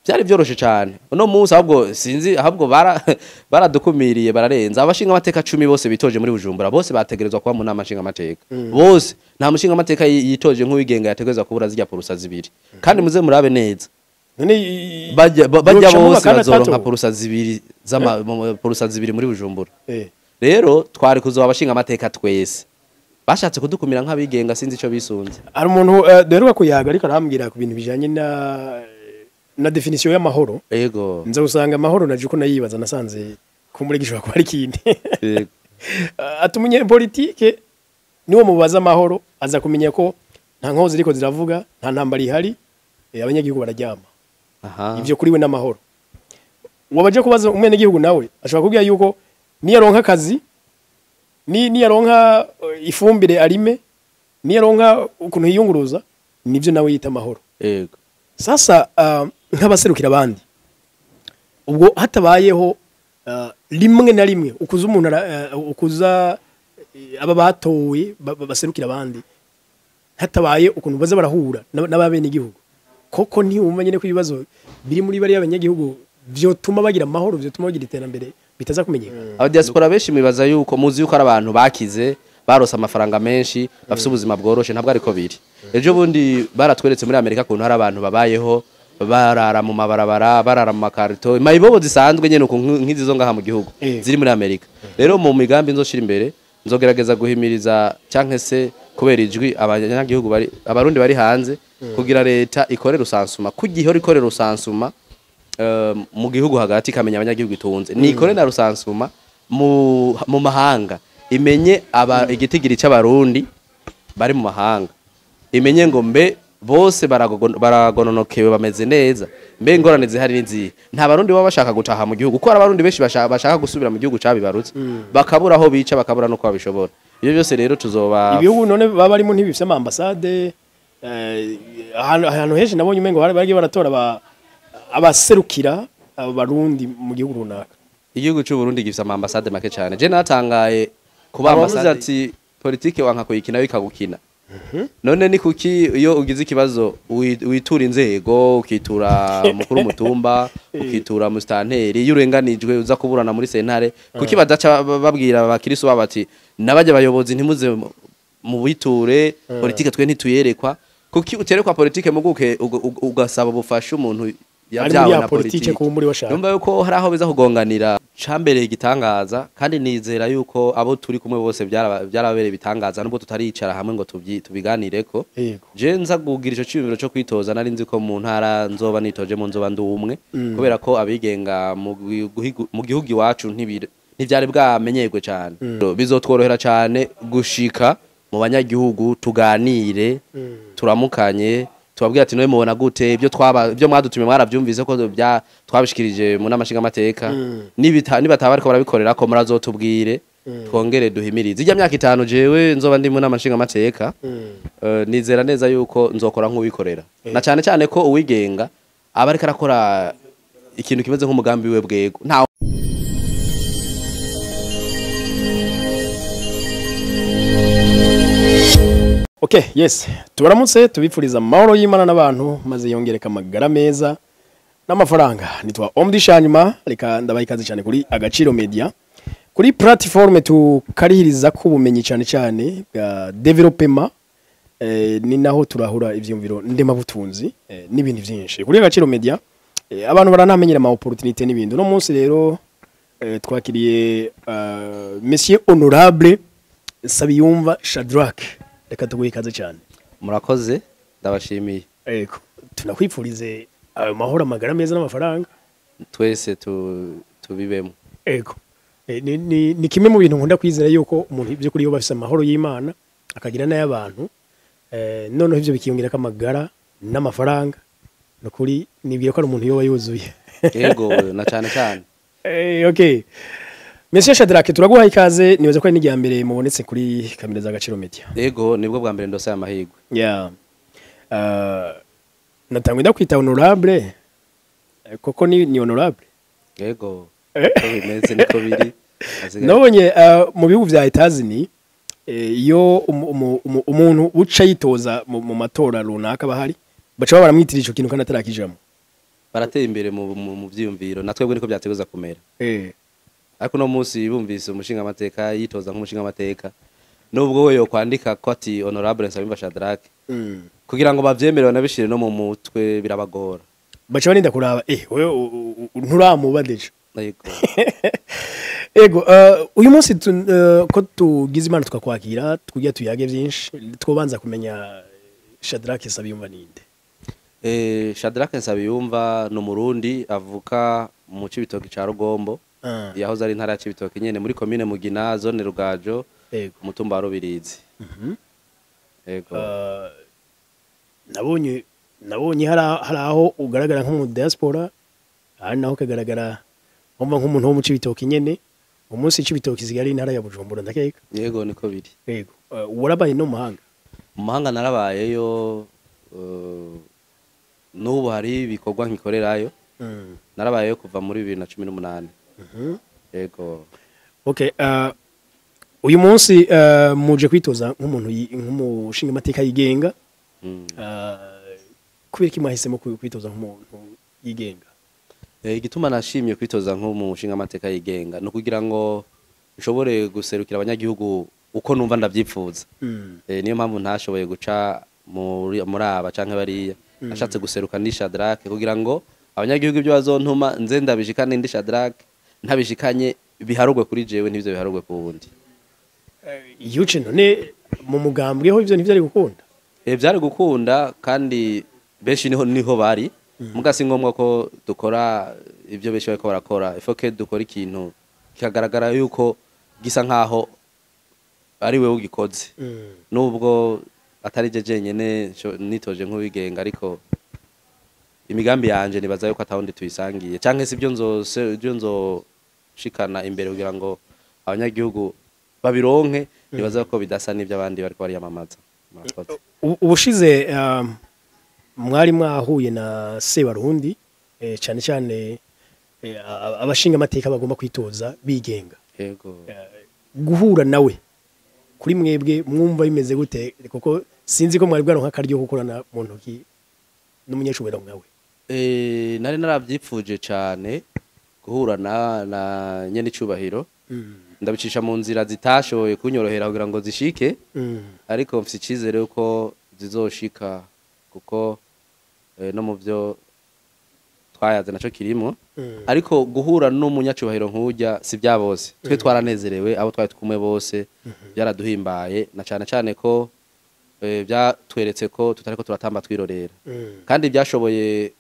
Byari byoroshe cyane. Uno munsi ahubwo sinzi, ahubwo baradukumiriye, bararenza. Abashinga amateka 10 bose bitoje muri Bujumbura, bose bategerezwa kuba mu nama nshinga amateka. Bose, nta mushinga amateka yitoje nk'uwigenga yategerezwa kubura zijya porusa zibiri. Kandi muze murabe neza. None bajya yocamo bose bakana bazoronka atatu? porusa zibiri z'ama porusa zibiri muri Bujumbura. Rero twari kuzoba abashinga amateka twese. Bashatse kudukumira nk'abigenga, sinzi ico bisunze. Hari umuntu duheruka kuyaga ariko arambwira ku bintu bijanye na définition y'amahoro. Nza usanga amahoro naje uko nayibaza, nasanze kumbure gishobora kuba ari ikindi. Ati umunyepolitike niwo mubaza amahoro aza kumenya ko nta nkozi ziriko ziravuga, nta ntambara ihari, abanyagihugu bararyama. Ivyo kuri we n'amahoro. Wabaje kubaza umwenegihugu nawe ashobora kubwira yuko niyaronka akazi, niyaronka ifumbire arime, niyaronka ukuntu yiyunguruza, nivyo nawe yita amahoro. Sasa nk'abaserukira abandi, ubwo hatabayeho rimwe na rimwe ukuza umuntu ukuza aba batowe baserukira abandi, hatabaye ukuntu baza barahura n'abenegihugu, koko ntiwumva nyene ko ibibazo biri muri bariya abanyagihugu vyotuma bagira amahoro, vyotuma bagira iterambere bitaza kumenyekana? Aba diaspora benshi mwibaza yuko muzi yuko ari abantu bakize, barose amafaranga menshi, bafise ubuzima bworoshe. Ntabwo ariko biri. Ejo bundi baratweretse muri Amerika kuntu hari abantu babayeho barara mu mabarabara, barara mu makarito, mayibobo zisanzwe nyene uku nk'izi zo ngaha mu gihugu ziri muri Amerika. Rero mu migambi nzoshira imbere, nzogerageza guhimiriza canke se kubera ijwi abanyagihugu bari, abarundi bari hanze, kugira leta ikore recensement, kugihe ikore recensement mu gihugu hagati ikamenya abanyagihugu itunze, nikore na recensement mu mahanga, imenye aba igitigiri c'abarundi bari mu mahanga, imenye ngo mbe bose baragononokewe, bameze neza, mbe ingorane zihari n'izihe, nta barundi baba bashaka gutaha mu gihugu, kuko hari abarundi benshi bashaka gusubira mu gihugu cabibarutse, bakabura aho bica, bakabura nuko babishobora. Ibyo byose rero tuzoba Ibihugu none baba barimo ntibifise ama ambassade, ahantu henshi nabonye umengo bari bagiye baratora abaserukira abarundi mu gihugu runaka. Igihugu c'u Burundi gifise ama ambassade make cyane. Je natangaye kuba Abavuze ambassade ati politike wanka kuyikina bikagukina. None ni kuki iyo ugize ikibazo witura inzego, ukitura mukuru mutumba, ukitura mustanteri, iyo urenganijwe uza kuburana muri sentare, kuki badaca babwira abakirisu babo ati nabajya abayobozi ntimuze mu biture politike, twe ntituyerekwa? Kuki uterekwa politike muguke ugasaba ubufasha umuntu ari yabyawe muri ya na politike politike kumburi washaka? Numva yuko hari aho biza kugonganira. Cambereye igitangaza, kandi nizera yuko abo turi kumwe bose byarabereye ibitangaza, nubwo tutaricara hamwe ngo tubiganireko. Je nza kugira ico ciyumviro co kwitoza, nari nzi ko mu ntara nzoba nitoje mu nzoba ndi umwe, kubera ko abigenga mu gihugu iwacu ntivyari bwamenyerwe cane. Bizotworohera cane gushika mu banyagihugu, tuganire, turamukanye, tubabwira ati noye mubona gute ibyo twaba, ibyo mwadutumye mwaravyumvise ko twabishikirije mu nama nshingamateka, nibataba bariko barabikorera ko murazotubwire, twongere duhimirize. Ijya myaka 5 jewe nzoba ndi mu nama nshingamateka, nizera neza yuko nzokora nk'uwikorera, na cyane cyane ko uwigenga aba ariko arakora ikintu kimeze nk'umugambi we bwego nta Okay, yes. Tubaramutse, tubifuriza amahoro y'Imana n'abantu, maze yongereka amagara meza n'amafaranga. Nitwa Omdi Shanyuma, reka ndabaha ikaze cyane kuri Agaciro Media. Kuri platform tukarihiriza ko ubumenyi cyane cyane bwa développement, ni naho turahura ivyumviro ndemabutunzi, n'ibindi byinshi. Kuri Agaciro Media abantu baranamenyera ama opportunité n'ibindi. No munsi rero twakiriye Monsieur Honorable Sabiyumva Shadrack. Reka tuguhe ikaze cyane. Murakoze, ndabashimiye. Ego, tunakwifurize ayo mahoro, amagara meza n'amafaranga. Twese tubibemo. Ego. Ni kimwe mu bintu nkunda kwizera yuko umuntu ibyo kuri yo bafise amahoro y'Imana akagira n'ay'abantu, noneho ivyo bikiyongera ko amagara n'amafaranga, nukuri nibwira ko ari umuntu yoba yuzuye. Yego, na cyane cyane. Okay. Monsieur Shadrack, turaguha ikaze, nibaza ko ari n'irya mbere mubonetse kuri kamera za Agaciro Media. Yego, nibwo bwa mbere ndose amahirwe. Yeah. Natangwe ndakwita honorable, koko ni honorable. Yego. Ko bimeze niko biri. Nabonye mu bihugu vya Etazini, iyo umuntu uca yitoza mu matora runaka bahari, baca baramwitira ico kintu kandi atarakijamo. Barateye imbere mu vyiyumviro, na twebwe niko byateguza kumera. Ariko uno munsi bumvise umushinga amateka yitoza nk'umushinga amateka, nubwo we yokwandika ko ati honorable Nsabimva Shadrack, kugira ngo bavyemere banabishire no mu mutwe birabagora. Baca barinda kuraba wewe nturamuba déjà. Yego. Ego, uyu munsi ko tugize Imana tukakwakira kugira tuyage byinshi, twobanza kumenya Shadrack Nsabiyumva ninde? Shadrack Nsabiyumva ni Umurundi avuka mu Cibitoke ca Rugombo, yahoze ari intara ya Cibitoke nyene, muri komine Mugina, zone Rugajo, umutumba wa Rubirizi. Yego. Nabonye hari aho ugaragara nko mu diaspora, hari naho ukagaragara nkumva nk'umuntu wo mu Cibitoke nyene. Umunsi Cibitoke isigaye ari intara ya Bujumbura, ndakeka. Yego, niko biri. Yego. Warabaye no mu mahanga? Mu mahanga narabayeyo, n'ubu hari ibikorwa nkikorerayo. Narabayeyo kuva muri 2018. Yego. Okay, uyu munsi muje kwitoza nk'umuntu nk'umushinga amateka yigenga. Kubera iki mwahisemo kwitoza nk'umuntu yigenga? Igituma nashimye kwitoza nk'umushinga amateka yigenga ni ukugira ngo nshobore guserukira abanyagihugu uko numva ndavyipfuza. Niyo mpamvu ntashoboye guca muri aba canke bariya. Nashatse guseruka ndi Shadrack kugira ngo abanyagihugu ibyo bazontuma nze ndabishikane ndi Shadrack, ntabishikanye biharugwe kuri jewe, ntibyo biharugwe ku wundi. Yuce none mu mugambwe ho ivyo ntivyari gukunda? Vyari gukunda, kandi benshi niho bari. Muga si ngombwa ko dukora ibyo benshi bariko barakora, ifoke dukora ikintu kikagaragara yuko gisa nkaho ari wewe ugikoze, nubwo atari je jenyene nitoje nk'uwigenga, ariko imigambi yanje nibaza yuko atawundi tuyisangiye, canke si ibyo nzose ibyo nzoshikana imbere kugira ngo abanyagihugu babironke, nibaza ko bidasa n'ibyo abandi bariko bariyamamaza. Murakoze. Ubushize mwari mwahuye na Sebarundi, cyane cyane abashinga amateka bagomba kwitoza bigenga. Yego. Guhura nawe kuri mwebwe mwumva bimeze gute? Kuko sinzi ko mwari bwaronka akaryo ko gukorana mu ntoki n'umunyeshuri nkawe. Nari narabyipfuje cyane guhura na nyene icubahiro, ndabicisha mu nzira zitashoboye kunyorohera kugira ngo zishike, ariko mfise icizere yuko zizoshika, kuko no mu byo twayaze naco kirimo. Ariko guhura n'umunyacubahiro nk'urya si bya bose. Twe twaranezerewe, abo twari kumwe bose byaraduhimbaye, na cane cane ko byatweretse ko tutariko turatamba twirorera, kandi byashoboye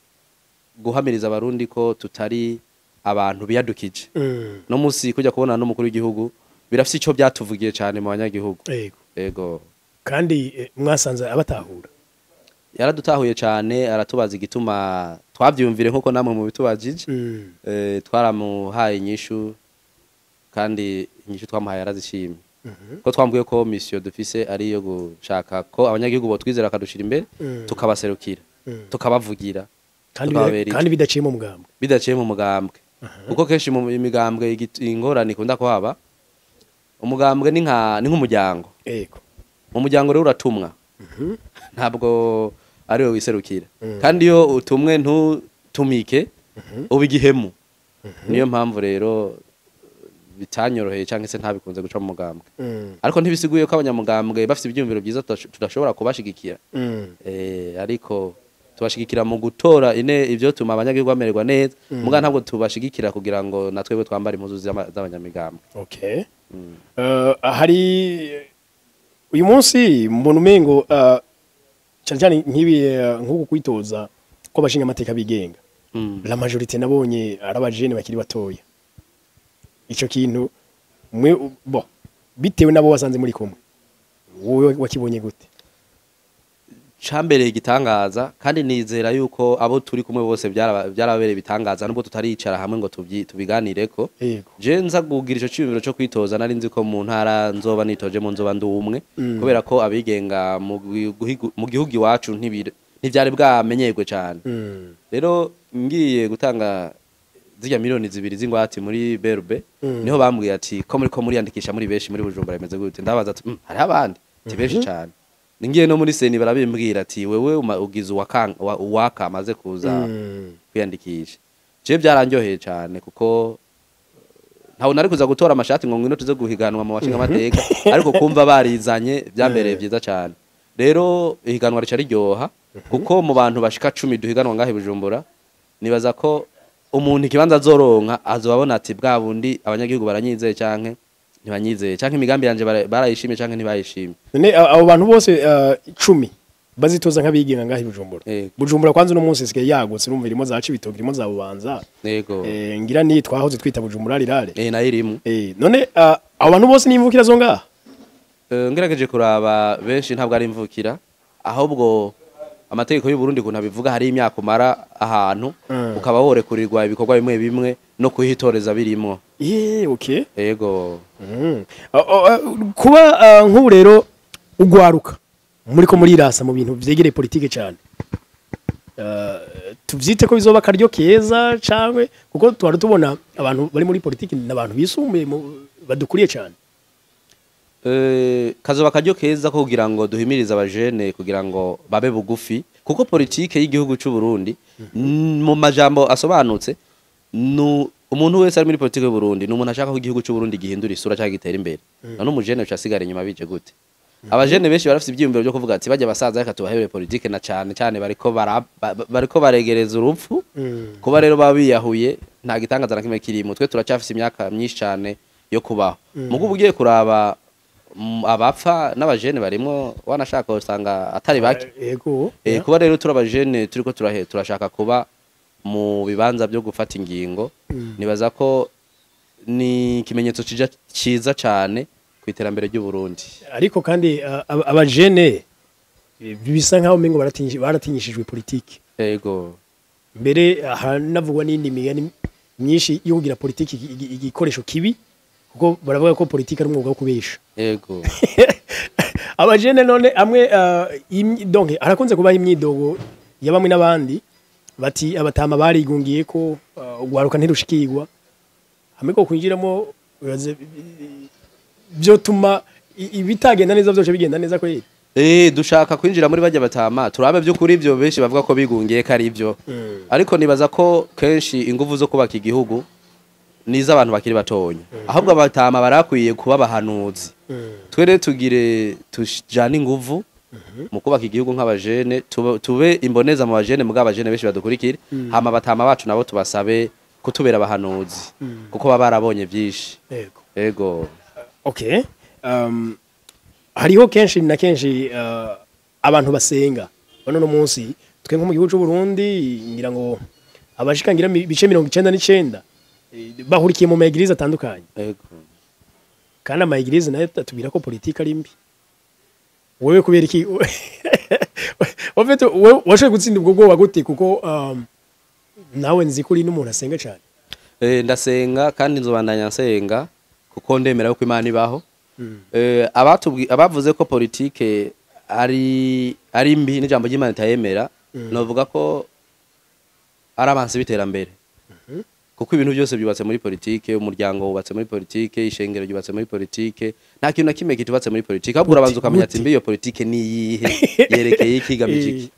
guhamiriza Abarundi ko tutari abantu biyadukije. No musi kujya kubona n'umukuru w'igihugu birafise ico byatuvugiye cyane mu banyagihugu. Yego. Yego. Kandi mwasanze abatahura? Yaradutahuye cyane, aratubaza igituma twavyumvire nkuko namwe mu bitubajije. Twaramuhaye inyishu, kandi inyishu twamuhaye yarazishimye, ko twambwiye ko mission dufise ari iyo gushaka ko abanyagihugu botwizera bakadushira imbere, tukabaserukira, tukabavugira, kandi tukababera ijwi. Kandi bidaciye mu mugambwe. Bidaciye mu mugambwe, kuko kenshi mu migambwe ingorane ikunda kuhaba, umugambwe ni nk'umuryango. Mu muryango rero uratumwa, ntabwo ari we wiserukira, kandi iyo utumwe ntutumike uba igihemu. Niyo mpamvu rero bitanyoroheye cyangwa se ntabikunze guca mu mugambwe, ariko ntibisiguye ko abanyamugambwe bafite ibyiyumviro byiza tudashobora kubashigikira. Ariko tubashigikira mu gutora ine ivyo tuma abanyagihugu bamererwa neza, muga ntabwo tubashigikira kugira ngo natwebwe twambare impuzu z'abanyamigambwe. Okay. Hari uyu munsi mbona umengo cyane cyane nk'ibi, nk'uku kwitoza ko bashinga amateka bigenga, la majorité nabonye ari abajene bakiri batoya. Ico kintu mwe bo bitewe nabo wasanze muri kumwe, wowe wakibonye gute? Cambereye igitangaza, kandi nizera yuko abo turi kumwe bose byarababereye ibitangaza, nubwo tutaricara hamwe ngo tubiganireko. Je nza kugira ico ciyumviro co kwitoza, nari nzi ko mu ntara nzoba nitoje mu nzoba ndi umwe, kubera ko abigenga mu gihugu iwacu ntivyari bwamenyerwe cane. Rero ngiye gutanga zirya miliyoni 2 z'ingwate muri Berbe, niho bambwiye ati ko muri ko muriyandikisha muri benshi muri Bujumbura, bimeze gute? Ndabaza ati: "Hariho abandi?" Ati: "Benshi cane." Ngiye no muri CENI barabimbwira ati wewe ugize uwaka amaze kuza kwiyandikisha. Je byaranyoheye cyane kuko ntawe nari kuza gutora amashati ngo ngwino tuze guhiganwa mu bashinga amateka, ariko kumva barizanye byambereye byiza cyane. Rero ihiganwa rica riryoha kuko mu bantu bashika 10 duhiganwa ngahe Bujumbura, nibaza ko umuntu ikibanza azoronka azobabona ati bwa bundi abanyagihugu baranyizeye canke ntibanyizeye, canke imigambi yanje barayishimye canke ntibayishimye. None abo bantu bose 10 bazitoza nk'abigenga ngahe Bujumbura? Bujumbura kwanza uno munsi isigaye yagutse, urumva irimo za Cibitoke, irimo za Bubanza. Ngira ni twahoze twita Bujumbura rirare. Nayo irimo. None abo bantu bose n'imvukira zo ngaha? Ngerageje kuraba benshi ntabwo ari imvukira, ahubwo amategeko y'u Burundi kuntu abivuga hari imyaka umara ahantu ukaba worekurirwa ibikorwa bimwe bimwe no kuhitoreza birimo. Okay. Yego. Kuba nk'ubu rero ugwaruka muri ko murirasa mu bintu vyegereye politike cyane, tuvyite ko bizoba karyo keza cangwe, kuko twari tubona abantu bari muri politike n'abantu bisumbuye badukuriye cyane. Kazoba karyo keza ko kugira ngo duhimirize abajene kugira ngo babe bugufi, kuko politike y'igihugu c'u Burundi mu majambo asobanutse, umuntu wese ari muri politike y'u Burundi ni umuntu ashaka ko igihugu c'u Burundi gihindura isura cyangwa gitera imbere. None umujene uca asigara inyuma bije gute? Abajene benshi barafite ibyiyumviro byo kuvuga ati bajya basaza reka tubahebere politike, na cyane cyane bariko baregereza urupfu. Kuba rero babiyahuye nta gitangaza na kimwe kirimo, twe turacyafise imyaka myinshi cyane yo kubaho. Mugo ugiye kuraba abapfa n'abajene barimo wanashaka usanga atari bake. Yego. Kuba rero turi abajene turiko turashaka kuba mu bibanza byo gufata ingingo, nibaza ko ni ikimenyetso ciza cyane ku iterambere ry'u Burundi. Ariko kandi abajene bisa nkaho mengo baratinyishijwe politike. Yego. Mbere hanavugwa n'indi migani myinshi yo kugira politike igikoresho kibi, kuko baravuga ko politike ari umwuga wo kubesha. Yego. Abajene none amwe donc harakunze kubaho imyidogo ya bamwe n'abandi bati abatama barigungiye ko ugwaruka ntirushikirwa, hamwe ko kwinjiramo byotuma ibitagenda neza byose bigenda neza kweli. Dushaka kwinjira muri bajya batama turabe byo kuri ibyo benshi bavuga ko bigungiye ko ari ibyo. Ariko nibaza ko kenshi ingufu zo kubaka igihugu niza abantu bakiri batonya, ahubwo abatama barakwiye kuba bahanuzi. Twere tugire tujane inguvu mu kubaka igihugu nk'abajene, tube imboneza mu bajene, muga abajene benshi badukurikire, hama batama bacu nabo tubasabe kutubera abahanuzi kuko baba barabonye byinshi. Yego. Yego. Okay. Hariho kenshi na kenshi abantu basenga bano no munsi twe nko mu gihugu cy'u Burundi ngira ngo abashika ngira bice 99 bahurikiye mu maeglise atandukanye. Yego. Kandi amaeglise nayo atubwira ko politike ari mbi. Wewe kubera iki? En fait wewe washoboye gutsinda ubwo bwoba gute? Kuko nawe nzi kuri n'umuntu asenga cyane. Ndasenga kandi nzobandanya nsenga kuko ndemera ko Imana ibaho. Abavuze ko politike ari mbi n'ijambo ry'Imana itayemera, novuga ko ari abansi b'iterambere. Kuko ibintu byose byubatse muri politike, umuryango wubatse muri politike, ishengero ryubatse muri politike, nta kintu na kimwe kitubatse muri politike. Ahubwo urabanza ukamenya ati mbi iyo politike ni iyihe, yerekeye iki, igamije iki.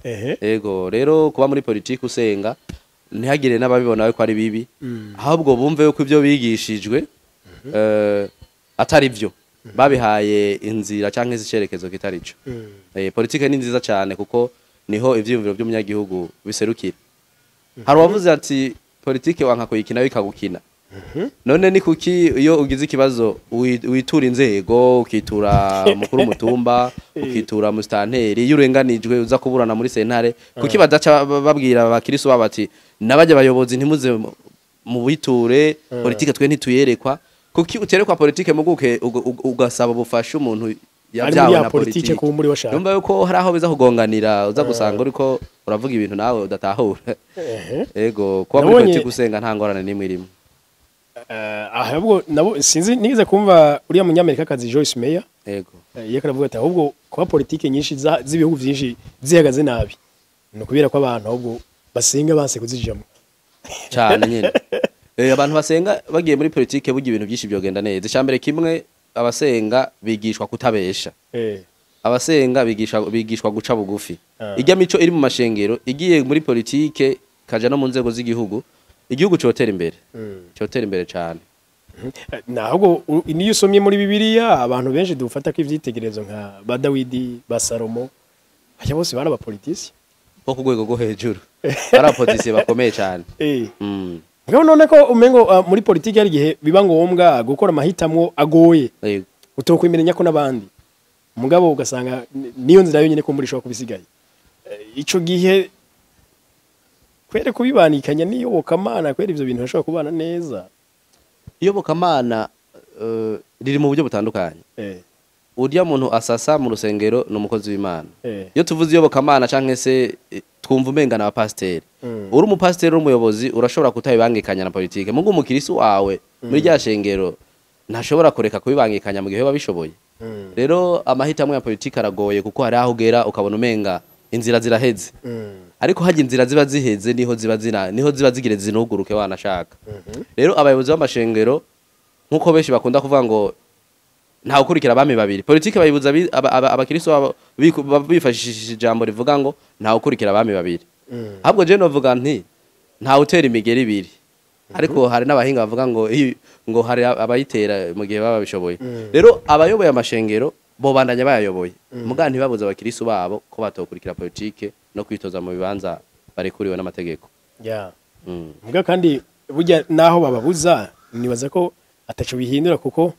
Yego, rero kuba muri politike usenga ntihagire n'ababibona ko ari bibi, ahubwo bumve yuko ibyo bigishijwe atari byo, babihaye inzira canke icerekezo kitari cyo. Politike ni nziza cyane kuko niho ivyiyumviro by'umunyagihugu biserukira. Hari uwavuze ati politike wanka kuyikina bikagukina. None ni kuki iyo ugize ikibazo witura inzego, ukitura mukuru mutumba, ukitura mustanteri, iyo urenganijwe uza kuburana muri sentare, kuki badaca babwira abakirisu babo ati nabajya abayobozi ntimuze mu biture politike twe ntituyerekwa? Kuki uterekwa politike muguke ugasaba ubufasha umuntu yabyawe na politike kumburi washaka? Numva yuko hari aho biza kugonganira, uza gusanga uriko uravuga ibintu nawe udatahura. Ego, kuba muri politike usenga nta ngorane nimwe irimo. Ahubwo nabo sinzi nigeze kumva uriya munyamerika kazi Joyce Meyer. Ego. Yeka aravuga ati ahubwo kuba politike nyinshi z'ibihugu byinshi zihagaze nabi no kubera ko abantu ahubwo basenga banse kuzijamo cyane nyine. Abantu basenga bagiye muri politike burya ibintu byinshi byogenda neza. Icambere kimwe, abasenga bigishwa kutabesha. Abasenga bigishwa guca bugufi. Ijya mico iri mu mashengero igiye muri politike kaja no mu nzego z'igihugu, igihugu cotera imbere, cotera imbere cyane. Nahubwo niyo usomye muri Bibiliya, abantu benshi dufata ko ivyitegererezo nka ba Dawidi, ba Salomo, aya bose bari abapolitisi bo ku rwego rwo hejuru, ari abapolitisi bakomeye cyane. Mugabo none ko umengo muri politiki hari igihe biba ngombwa gukora amahitamwo agoye, utokwemeranya ko n'abandi, mugabo ugasanga niyo nzira yonyine ko muri ishobora kubisigaye. Ico gihe kwere kubibanikanya n'iyobokamana, kwere ivyo bintu bashobora kubana neza? Iyobokamana riri mu buryo butandukanye. Urya muntu asasa mu rusengero ni umukozi w'Imana. Iyo tuvuze iyobokamana canke se twumva umenga na pasiteri. Uri umupasiteri, uri umuyobozi, urashobora kutabibangikanya na politike. Mugu umukirisu wawe muri rya shengero ntashobora kureka kubibangikanya mu gihe biba bishoboye. Rero amahitamo ya politike aragoye, kuko hari aho ugera ukabona umenga inzira ziraheze. Ariko hajya inzira ziba ziheze niho ziba zina, niho ziba zigire zinuguruke wanashaka. Rero abayobozi b'amashengero, nkuko benshi bakunda kuvuga ngo nta ukurikira abami babiri, politike bayibuza abakristo babo bifashishije ijambo rivuga ngo nta ukurikira abami babiri. Ahubwo je novuga nti nta utera imigeri ibiri. Ariko hari n'abahinga bavuga ngo ngo hari abayitera mu gihe baba babishoboye. Rero abayoboye amashengero bobandanya bayayoboye, muga ntibabuze abakristo babo ko batokurikira politike no kwitoza mu bibanza barekuriwe n'amategeko. Muga kandi burya naho bababuza, nibaza ko ataco bihindura, kuko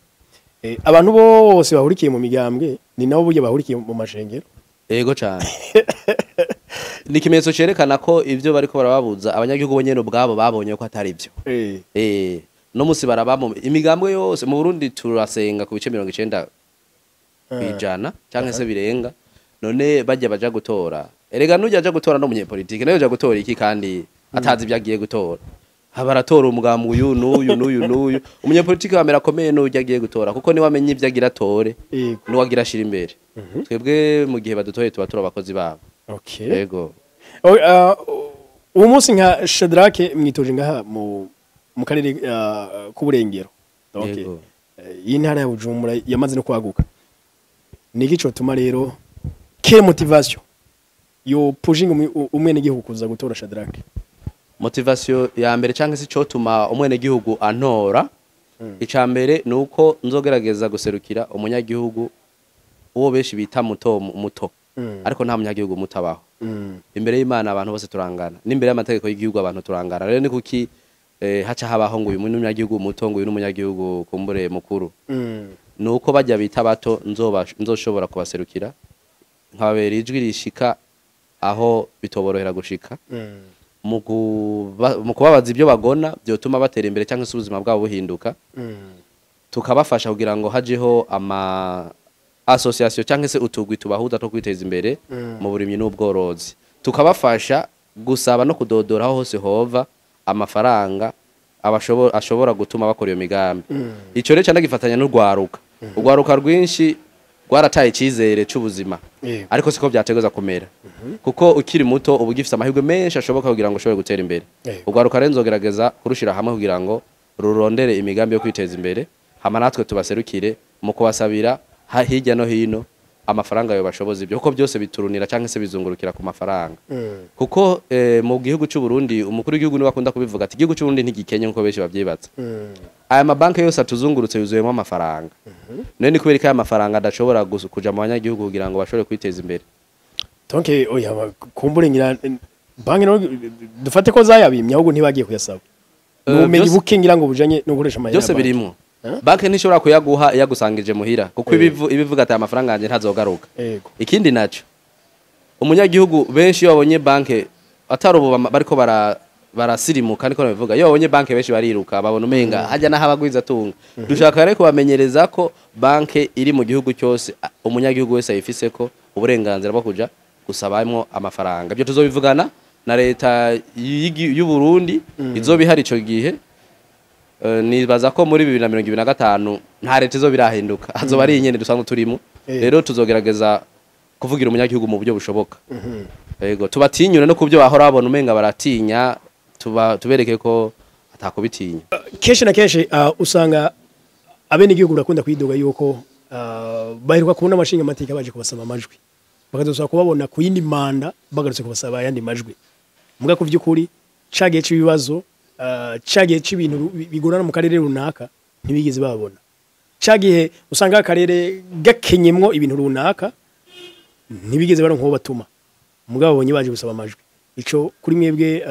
abantu bose bahurikiye mu migambwe ni nabo burya bahurikiye mu mashengero. Ego cyane. Ni ikimenyetso cerekana ko ivyo bariko barababuza, abanyagihugu bo nyene ubwabo babonye ko atari byo. No musi baraba mu imigambwe yose mu Burundi, turasenga ku bice 90% canke se birenga. None bajya baja gutora, erega nujya aja gutora no munyepolitike nayo aja gutora iki kandi atazi ibyo agiye gutora? Baratora umugambi uyu n'uyu n'uyu n'uyu. Umunyepolitike wa mbere akomeye n'ujya agiye gutora, kuko niwe amenya ibyo agira atore, niwe agira ashira imbere. Twebwe mu gihe badutoye tuba turi abakozi babo. Yego. Oh, uwo munsi nka Shadrack mwitoje ngaha mu karere k'Uburengero. Donc iyi ntara ya Bujumbura yamaze no kwaguka. Niki cotuma rero, quelle motivation yo pushing umwenegihugu kuza gutora Shadrack? Motivation ya mbere cyangwa se icotuma umwenegihugu antora, ica mbere ni uko nzogerageza guserukira umunyagihugu uwo benshi bita muto muto, ariko nta munyagihugu muto abaho. Imbere y'Imana abantu bose turangana, n'imbere y'amategeko y'igihugu abantu turangana. Rero ni kuki haca habaho ngo uyu ni umunyagihugu muto, ngo uyu ni umunyagihugu kumbure mukuru? Ni uko bajya bita bato nzoshobora kubaserukira, nkababera ijwi rishika aho bitoborohera gushika, mu kubabaza ibyo bagona byotuma batera imbere cyangwa se ubuzima bwabo buhinduka. Tukabafasha kugira ngo hajeho ama association cyangwa se utugwi tubahuza two kwiteza imbere mu burimyi n'ubworozi. Tukabafasha gusaba no kudodora aho hose hova amafaranga ashobora gutuma bakora iyo migambi. Ico rero canagifatanya n'urwaruka. Urwaruka rwinshi rwarataye icyizere c'ubuzima, ariko siko byategerezwa kumera, kuko ukiri muto uba ugifise amahirwe menshi ashoboka kugira ngo ushobore gutera imbere. Urwaruka rero nzogerageza kurushira hamwe kugira ngo rurondere imigambi yo kwiteza imbere, hama natwe tubaserukire mu kubasabira hirya no hino amafaranga yo bashoboza ibyo, kuko byose biturunira cyangwa se bizungurukira ku mafaranga. Kuko mu gihugu cy'u Burundi, umukuru w'igihugu niwe akunda kubivuga ati igihugu cy'u Burundi ntigikenye nkuko benshi babyibatsa. Aya mabanki yose atuzungurutse yuzuyemo amafaranga. None ni kubera ko aya mafaranga adashobora kuja mu banyagihugu kugira ngo bashobore kwiteza imbere? Donc oya, kumbure ngira banki no dufate ko zayabimye, ahubwo ntibagiye kuyasaba. Ubumenyi buke ngira ngo bujanye no gukoresha amahera Byose ya banki. birimwo. Banki ntishobora kuyaguha iyagusangije muhira, kuko ibivuga ati aya mafaranga yanjye ntazogaruka. Ikindi naco, umunyagihugu benshi iyo babonye banke, atari ubu bariko barasirimuka niko nabivuga, iyo babonye banke benshi bariruka, babona umenga hajya n'aho abagwiza atunga. Dushaka rero kubamenyereza ko banke iri mu gihugu cyose, umunyagihugu wese ayifise ko uburenganzira bwo kuja gusabamwo amafaranga. Ibyo tuzobivugana na leta y'u Burundi izoba ihari ico gihe. Nibaza ko muri 2025 nta leta izoba irahinduka, hazoba ari inyene dusanzwe turimo. Rero tuzogerageza kuvugira umunyagihugu mu buryo bushoboka. Yego, tubatinyure no kubyo bahora babona umenga baratinya, tuba tubereke ko atakubitinya. Kenshi na kenshi usanga abenegihugu barakunda kwidoga yuko Baheruka kubona amashinga amateka baje kubasaba amajwi, bakazosaba kubabona ku yindi manda bagarutse kubasaba ayandi majwi. Muga ku vy'ukuri cagiye c'ibibazo, cagiye c'ibintu bigorana mu karere runaka, ntibigeze babona. Cagihe usanga akarere gakenyemwo ibintu runaka, ntibigeze baronka uwo batuma. Mugabo babonye baje gusaba amajwi. Ico kuri mwebwe,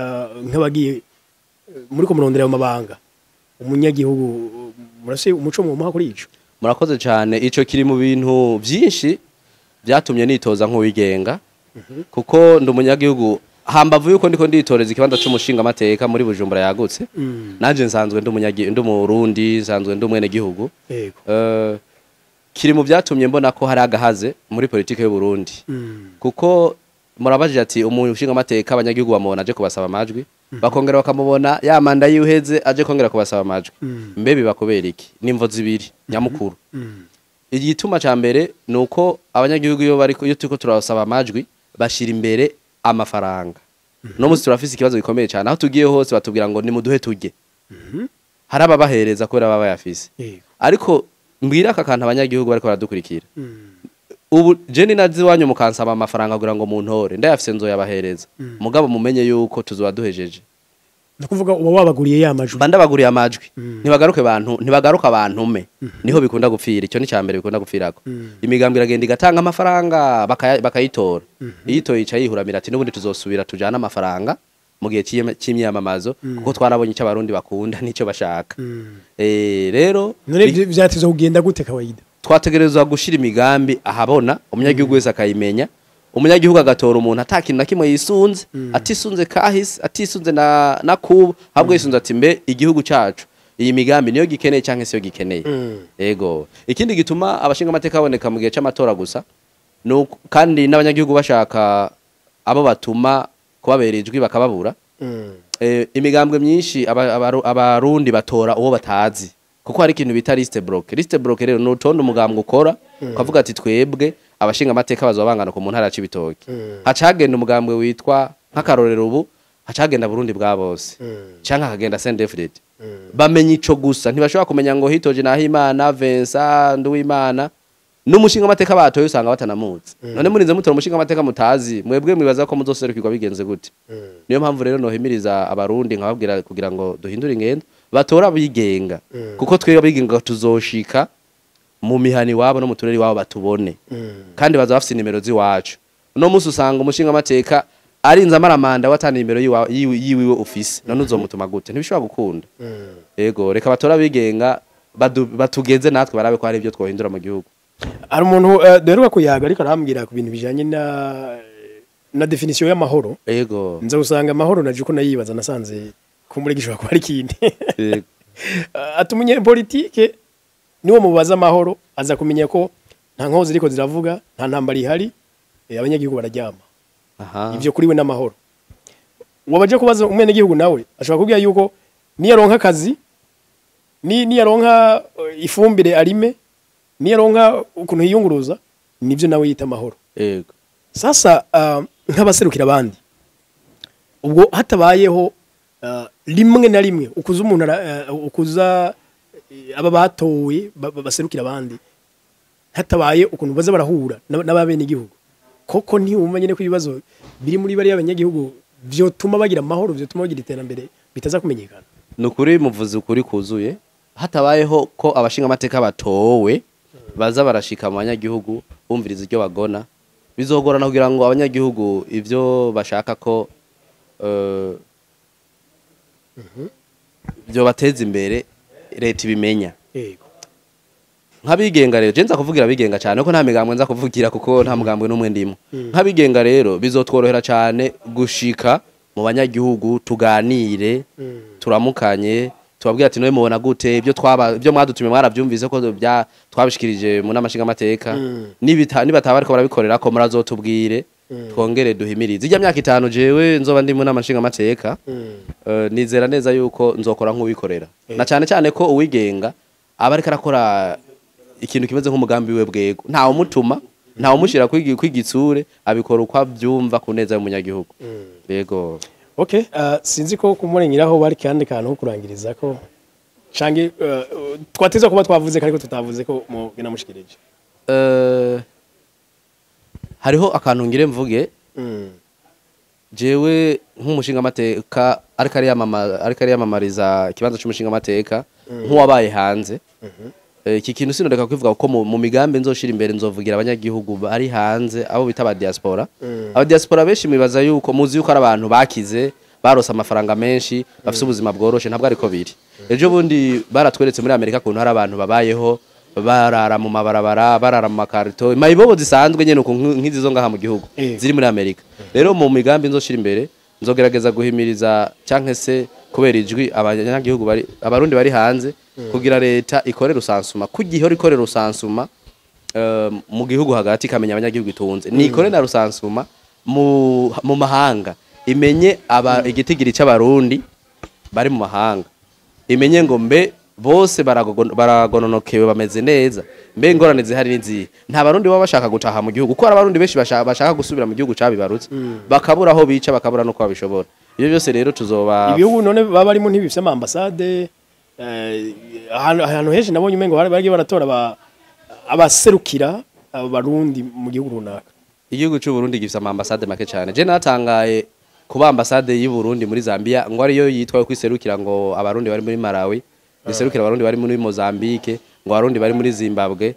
nk'abagiye muri ko murondera ayo mabanga, umunyagihugu murase umuco mumuha kuri ico? Murakoze cyane. Ico kiri mu bintu byinshi byatumye nitoza nk'uwigenga, kuko ndi umunyagihugu. Hambavu yuko ndiko nditoreza ikibanza c'umushinga amateka muri Bujumbura yagutse, nanje nsanzwe ndi umunyagihugu, ndi umurundi, nsanzwe ndi umwenegihugu. Kiri mu byatumye mbona ko hari agahaze muri politike y'u Burundi, kuko murabajije ati umushinga amateka abanyagihugu bamubona aje kubasaba amajwi, bakongera bakamubona ya manda yiweheze aje kongera kubasaba amajwi. Mbe biba kubera iki? Nimvo zibiri nyamukuru. Igituma ca mbere nuko abanyagihugu iyo bariko, iyo turiko turabasaba amajwi, bashira imbere amafaranga. No musi turafise ikibazo gikomeye cyane, aho tugiye hose batubwira ngo nimuduhe turye. Hari ababahereza kubera baba bayafise. Ariko mbwira aka kantu abanyagihugu bariko baradukurikira. Ubu je ni nazi iwanyu mukansaba amafaranga kugira ngo muntore, ndayafise nzoyabahereza, mugabo mumenye yuko tuzoba duhejeje. Ni ukuvuga uba wabaguriye ya majwi. Mba ndabaguriye amajwi, ntibagaruke bantu, ntibagaruka bantume. Niho bikunda gupfira. Icyo ni cya mbere bikunda gupfirako. Imigambwe iragenda igatanga amafaranga, bakayitora. Iyitoye ica yihuramira ati n'ubundi tuzosubira tujane amafaranga mu gihe c'imyamamazo, kuko twarabonye icyo abarundi bakunda n'icyo bashaka. Rero None vyateza kugenda gute kawaida? Twategerezwa gushira imigambi ahabona, umunyagihugu wese akayimenya, umunyagihugu agatora umuntu ata kintu na kimwe yisunze, atisunze kahise, atisunze na kubu, ahubwo yisunze ati mbe igihugu cacu iyi migambi niyo gikeneye canke siyo gikeneye? Ego. Ikindi gituma abashinga amateka baboneka mu gihe c'amatora gusa nuko, kandi n'abanyagihugu bashaka abo batuma kubabera ijwi bakababura. Imigambwe myinshi, abarundi batora uwo batazi, kuko hari ikintu bita liste bloquée. Liste bloquée rero ni urutonde umugambwe ukora, ukavuga ati twebwe abashinga amateka bazoba bangana ku mu ntara ya Cibitoke. Hacagenda umugambwe witwa, nk'akarorero, ubu hacagenda Burundi bwa bose, canke hakagenda CNDD-FDD. Bamenya ico gusa, ntibashobora kumenya ngo hitoje Nahimana Vincent Nduwimana. N'umushinga amateka batoye usanga batanamuzi. None murinze mutora umushinga amateka mutazi, mwebwe mwibaza ko muzoserukirwa bigenze gute? Niyo mpamvu rero nohimiriza abarundi nkababwira kugira ngo duhindure ingendo, batora abigenga, kuko twebwe abigenga tuzoshika mu mihani iwabo no mu turere iwabo batubone, kandi baza bafise nimero z'iwacu. Uno munsi usanga umushinga amateka arinze amaramanda watana nimero yiwiwe ufise, none uzomutuma gute? Ntibishobora gukunda. Ego, reka batora abigenga, batugeze natwe barabe ko hari ibyo twohindura mu gihugu. Hari umuntu duheruka kuyaga ariko arambwira ku bintu bijanye na définition y'amahoro. Nza usanga amahoro naje uko nayibaza, nasanze kumbure gishobora kuba ari ikindi. Ati umunyepolitike niwo mubaza amahoro aza kumenya ko nta nkozi ziriko ziravuga, nta ntambara ihari, abanyagihugu bararyama. Ivyo kuri we n'amahoro. Wabaje kubaza umwenegihugu nawe ashobora kubwira yuko niyaronka akazi, ni niyaronka ifumbire arime, niyaronka ukuntu yiyunguruza, nivyo nawe yita amahoro. Sasa nk'abaserukira abandi, ubwo hatabayeho rimwe na rimwe ukuza umuntu ukuza aba batowe baserukira abandi, hatabaye ukuntu baza barahura n'abenegihugu, koko ntiwumva nyene ko ibibazo biri muri bariya abanyagihugu vyotuma bagira amahoro, vyotuma bagira iterambere, bitaza kumenyekana? Ni ukuri, muvuze ukuri kuzuye. Hatabayeho ko abashinga amateka batowe baza barashika mu banyagihugu bumviriza ibyo bagona, bizogorana kugira ngo abanyagihugu ivyo bashaka ko byo bateza imbere leta ibimenya. Nk'abigenga rero, je nza kuvugira abigenga cyane ko nta migambwe nza kuvugira, kuko nta mugambwe n'umwe ndimo. Nk'abigenga rero bizotworohera cyane gushika mu banyagihugu, tuganire, turamukanye, tubabwira ati noye mubona gute ibyo twaba, ibyo mwadutumye mwarabyumvise ko bya twabishikirije mu nama nshingamateka, nibataba bariko barabikorera ko murazotubwire, twongere duhimirize. Ijya myaka 5 jewe nzoba ndi mu nama nshingamateka, nizera neza yuko nzokora nk'uwikorera, na cyane cyane ko uwigenga aba ariko arakora ikintu kimeze nk'umugambi we bwego, ntawe umutuma, ntawe umushira kwigitsure, abikora uko abyumva ku neza y'umunyagihugu. Yego. Okay, sinzi ko kumurengeraho bari kandi kantu ko kurangiriza ko. Canke twateza kuba twavuze ariko tutavuze ko mugena mushikirije. Hariho akantu ngire mvuge. Jewe nk'umushinga amateka ariko ariyamamariza ikibanza c'umushinga amateka nk'uwabaye hanze. Iki kintu sinoreka kwivuga kuko mu migambi nzoshira imbere nzovugira abanyagihugu bari hanze, abo bita aba diaspora. Aba diaspora benshi mwibaza yuko muzi yuko ari abantu bakize, barose amafaranga menshi, bafise ubuzima bworoshe. Ntabwo ariko biri. Ejo bundi baratweretse muri Amerika kuntu hari abantu babayeho barara mu mabarabara, barara mu makarito, mayibobo zisanzwe nyene uku nk'izi zo ngaha mu gihugu ziri muri Amerika. Rero mu migambi nzoshira imbere nzogerageza guhimiriza canke se kubera ijwi abanyagihugu bari, abarundi bari hanze, kugira leta ikore recensement, kugihe ikore recensement mu gihugu hagati ikamenya abanyagihugu itunze, nikore na recensement mu mahanga, imenye aba igitigiri c'abarundi bari mu mahanga, imenye ngo mbe bose baragononokewe, bameze neza, mbe ingorane zihari n'izihe. Nta barundi baba bashaka gutaha mu gihugu, kuko hari abarundi benshi bashaka gusubira mu gihugu cabibarutse, bakabura aho bica, bakabura nuko babishobora. Ibyo byose rero tuzoba Ibihugu none baba barimo ntibifise ama ambassade? Ahantu henshi nabonye umengo bari bagiye baratora abaserukira abo barundi mu gihugu runaka. Igihugu cy'u Burundi gifise ama ambassade make cyane. Je natangaye kuba ambassade y'u Burundi muri Zambia ngo ariyo yitwa kwiserukira ngo abarundi bari muri Malawi, biserukira abarundi bari muri Mozambique, ngo abarundi bari muri Zimbabwe.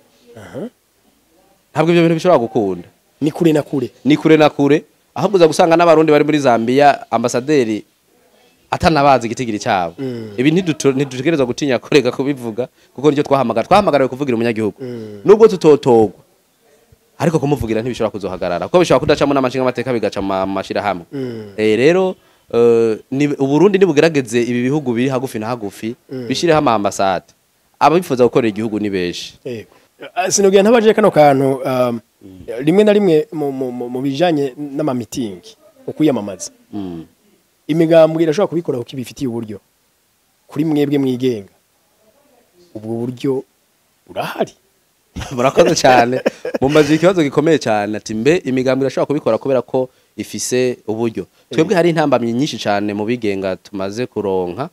Ntabwo ibyo bintu bishobora gukunda. Ni kure na kure. Ni kure na kure, ahubwo uza gusanga n'abarundi bari muri Zambia ambasaderi atanabazi igitigiri cyabo. Ibi ntidutegerezwa gutinya kureka kubivuga, kuko nicyo twahamagara, twahamagariwe kuvugira umunyagihugu nubwo tutotogwa, ariko kumuvugira ntibishobora kuzohagarara, kuko bishobora kudacamo n'amashinga amateka, bigaca mu mashirahamwe. Rero ni Uburundi nibugerageze ibi bihugu biri hagufi na hagufi bishireho ama ambassade. Abifuza gukorera igihugu ni benshi. Yego. Sinubwiye ntabaje kano kantu, rimwe na rimwe mu bijanye n'amamitingi, ukwiyamamaza, imigambwe irashobora kubikora kuko ibifitiye uburyo. Kuri mwebwe mwigenga, ubwo buryo burahari? Murakoze cyane, mumbaje ikibazo gikomeye cyane, ati mbe imigambi irashobora kubikora kubera ko ifise uburyo. Twebwe hari intambamyi nyinshi cyane mu bigenga tumaze kuronka,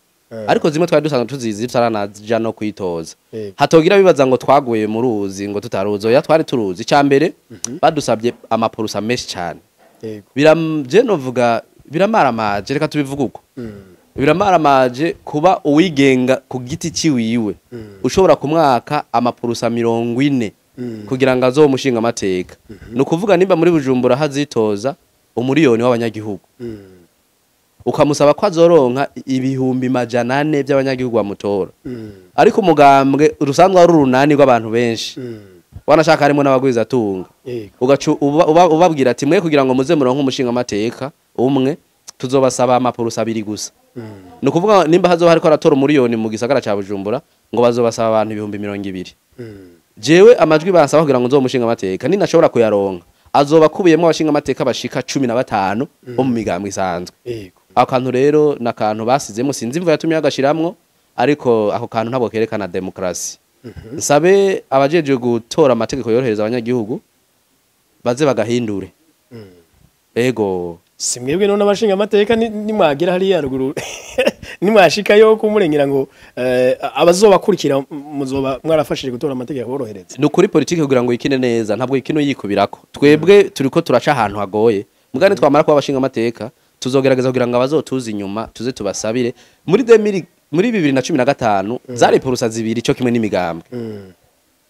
ariko zimwe twari dusanzwe tuzizi tutaranaja no kwitoza. Hatogira bibaza ngo twaguye mu ruzi ngo tutaruzi. Oya, twari turuzi. Icya mbere, badusabye amaporusa menshi cyane. Je novuga biramaramaje, reka tubivuge uko, biramaramaje kuba uwigenga ku giti ciwiwe ushobora kumwaka amaporusa 40 kugira ngo azobe umushinga amateka. Ni ukuvuga nimba muri Bujumbura hazitoza umuriyoni w'abanyagihugu, ukamusaba ko azoronka 400,000 by'abanyagihugu bamutora, ariko umugambwe rusanzwe ari urunani rw'abantu benshi, wanashaka harimo n'abagwizatunga, ugaca ubabwira ati mwe kugira ngo muze muronke umushinga amateka umwe tuzobasaba amaporusa abiri gusa. Ni ukuvuga nimba hazoba hariko aratora umuriyoni mu gisagara ca Bujumbura, ngo bazobasaba abantu 20,000. Jewe amajwi bansaba kugira ngo nzobe umushinga amateka ninashobora kuyaronka, azoba akubiyemwo abashinga amateka bashika 15 bo mu migambwe isanzwe. Ako kantu rero ni akantu basizemo, sinzi imvo yatumye bagashiramwo, ariko ako kantu ntabwo kerekana demokarasi. Nsabe abajejwe gutora amategeko yorohereza abanyagihugu baze bagahindure. Ego. Si mwebwe none abashinga amateka nimwagera hariya ruguru, nimwashikayo kumurengera ngo abazobakurikira muzoba mwarafashije gutora amategeko yorohereza? Ni ukuri, politiki kugira ngo yikine neza ntabwo yikino yikubirako. Twebwe turiko turaca ahantu hagoye, mugani twamara kuba abashinga amateka tuzogerageza kugira ngo abazotuza inyuma tuze tubasabire. Muri 2000, muri 2015 zari porusa zibiri cyo kimwe n'imigambwe,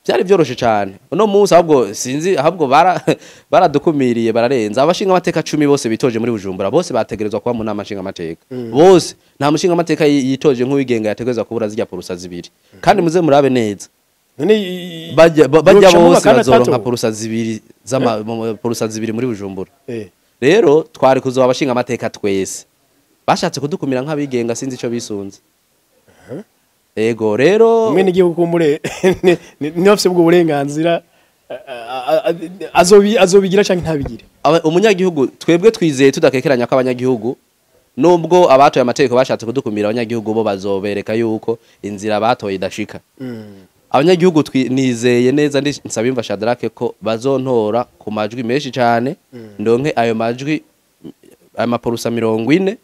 byari byoroshe cyane. Uno munsi ahubwo sinzi, ahubwo baradukumiriye, bararenza. Abashinga amateka 10 bose bitoje muri Bujumbura bose bategerezwa kuba mu nama nshinga amateka bose. Nta mushinga amateka yitoje nk'uwigenga yategerezwa kubura zijya porusa zibiri. Kandi muze murabe neza, None bajya yocamo bose bakana bazoronka tatu? porusa zibiri z'ama porusa zibiri muri Bujumbura. Rero twari kuzoba abashinga amateka twese, bashatse kudukumira nk'abigenga, sinzi ico bisunze. Ego rero. Umwe n'igihugu kumbure niba afise ubwo burenganzira, azobigira canke ntabigire. Umunyagihugu twebwe twizeye tudakekeranya ko abanyagihugu, nubwo abatoye amategeko bashatse kudukumira, abanyagihugu bo bazobereka yuko inzira batoye idashika. Abanyagihugu nizeye neza ndi Nsabimva Shadrack ko bazontora ku majwi menshi cyane, ndonke ayo majwi, ayo maporusa 40.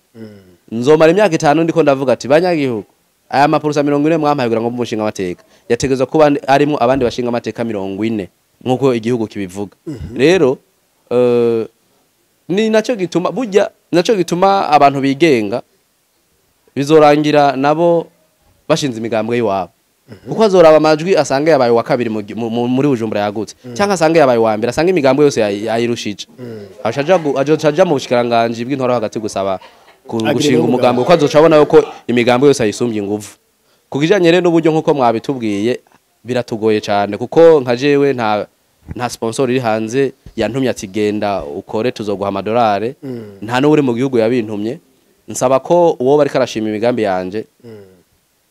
Nzomara imyaka 5 ndiko ndavuga ati banyagihugu Aya mapurusa 40 mwampaye kugira ngo mbe umushinga amateka yategerezwa kuba arimo abandi bashinga amateka 40 nkuko igihugu kibivuga. Rero ni nacyo gituma burya, nacyo gituma abantu bigenga bizorangira nabo bashinze imigambwe y'iwabo, kuko azoraba amajwi asanga yabaye wa kabiri muri Bujumbura yagutse, cyangwa asanga yabaye wa mbere, asanga imigambwe yose yayirushije, azoca aja mu bushikiranganji bw'intwaro hagati gusaba Agire gushinga n'umugambi. umugambi, kuko azoca abona yuko imigambi yose ayisumbye inguvu. Ku kijanye rero n'uburyo, nk'uko mwabitubwiye, biratugoye cyane, kuko nka jewe nta sponsor iri hanze yantumye ati genda ukore tuzoguha amadolari. Nta n'uri mu gihugu yabintumye. Nsaba ko uwo bariko arashima imigambi yanje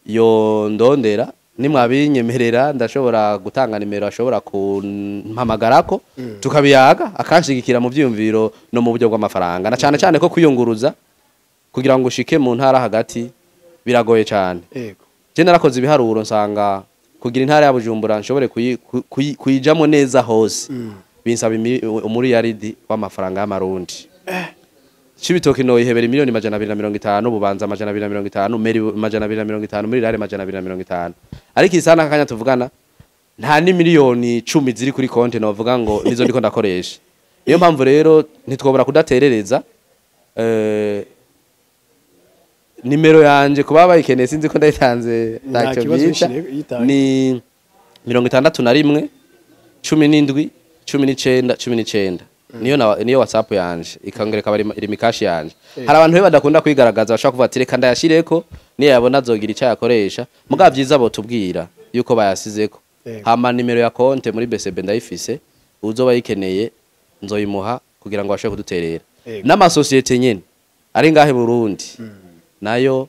yo ndondera, nimwabinyemerera ndashobora gutanga nimero ashobora kumpamagarako tukabiyaga, akanshigikira mu vyiyumviro no mu buryo bw'amafaranga, na cyane cyane ko kwiyunguruza kugira ngo ushike mu ntara hagati biragoye cyane. Je narakoze ibiharuro nsanga kugira intara ya Bujumbura nshobore kuyijamo neza hose binsaba umuriyaridi w'amafaranga y'amarundi. Cibitoke no ihebera 250,000,000, Bubanza 250, Meri 250, muri rare 250. Ariko isana akanya tuvugana nta ni miliyoni 10 ziri kuri konti novuga ngo nizo ndiko ndakoresha. Niyo mpamvu rero ntitwobora kudaterereza. Nimero yanje kuba bayikeneye, sinzi ko ndayitanze, Nta ntacyo kibazo, byica. Yitange. Ni 61 17 19 19, niyo WhatsApp yanje, ikongera ikaba iri mikashi yanje. Hari abantu be badakunda kwigaragaza, bashobora kuvuga ati reka ndayashireko, niyo yabona azogira icyo yakoresha. Mugabo byiza botubwira yuko bayasizeko. Hama nimero ya konte muri BCB ndayifise, uzoba yikeneye nzoyimuha kugira ngo bashobore kuduterera. N'amasosiyete nyene ari ngahe Burundi nayo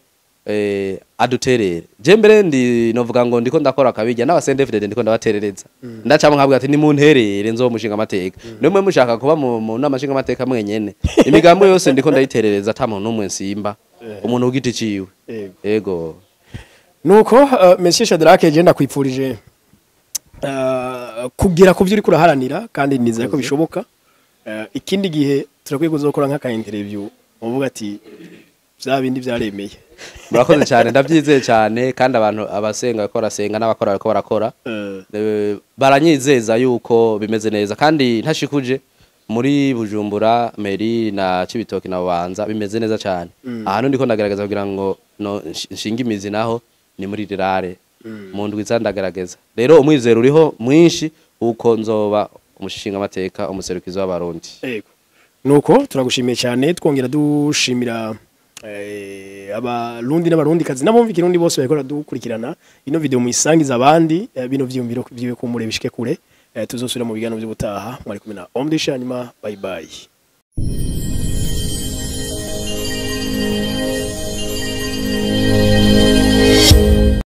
aduterere. Je mbere ndi novuga ngo ndiko ndakora akabijya n'aba CNDD-FDD, ndiko ndabaterereza, ndacamo nkabwira ati nimunterere nzomushinga amateka, nimwe mushaka kuba mu nama nshinga amateka mwenyene. Imigambi yose ndiko ndayiterereza, ata muntu n'umwe nsimba, umuntu ugiti ciwe. Yego. Nuko Monsieur Shadrack, je ndakwipfurije kugera ku byo uriko uraharanira, kandi nizeye ko bishoboka. Ikindi gihe turakwiye kuzokora nk'aka interview uvuga ati bya bindi byaremeye. Murakoze cyane, ndabyizeye cyane, kandi abantu abasenga ko barasenga n'abakora bariko barakora. Baranyizeza yuko bimeze neza, kandi ntashikuje muri Bujumbura Meri na Cibitoke na Bubanza bimeze neza cyane. Ahantu ndiko ndagerageza kugira ngo no nshinge imizi naho ni muri rirare mu ndwi iza ndagerageza. Rero umwizero uriho mwinshi uko nzoba umushinga amateka, umuserukizi w'abarundi. Yego. Nuko turagushimiye cyane, twongera dushimira abarundi n'abarundi kazi n'abumva ikirundi bose bariko dukurikirana ino video. Muyisangiza abandi, bino vyiyumviro vyiwe kumure bishike kure. Tuzosubira mu biganiro by'ubutaha. Mwari kumwe na Omdisha nyuma. Bye bye.